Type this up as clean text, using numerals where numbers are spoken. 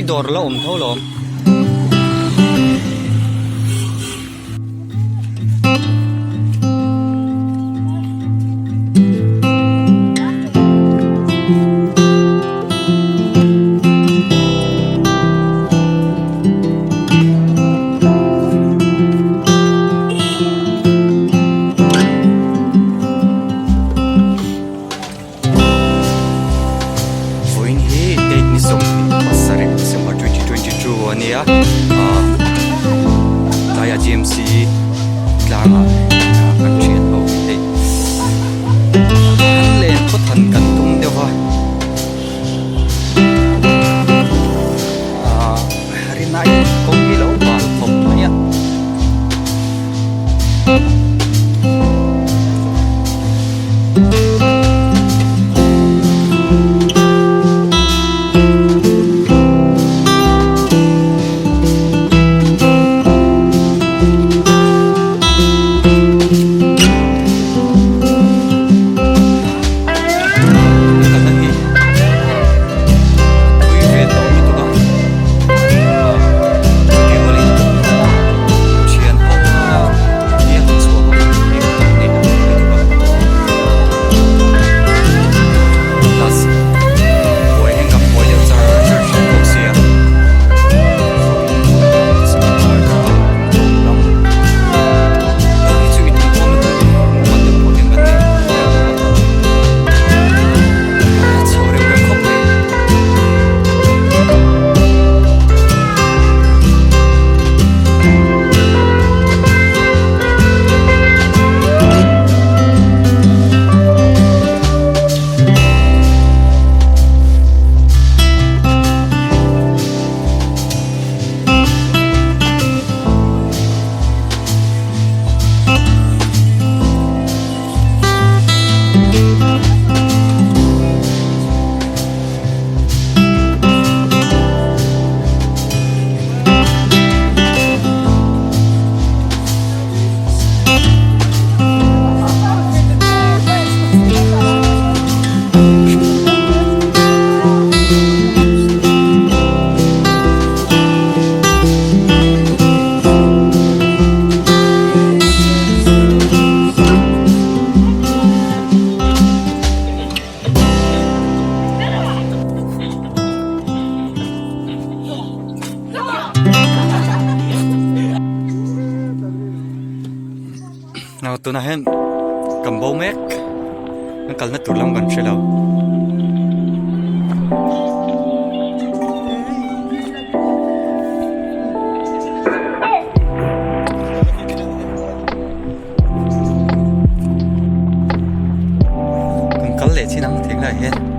dawr la awm tho lawm. Vawiin hi date ni 27 December 2022 a nia ah tlaiah GMC tlangah kan thian ho hi hei an len khawthan kan tum deuh a ah rinai kawng hi lo bal khawp mai a. Tunah hian kan bo mek kan kalna tur lam kan hre lo. Kan kal leh chin ang thing lai hian.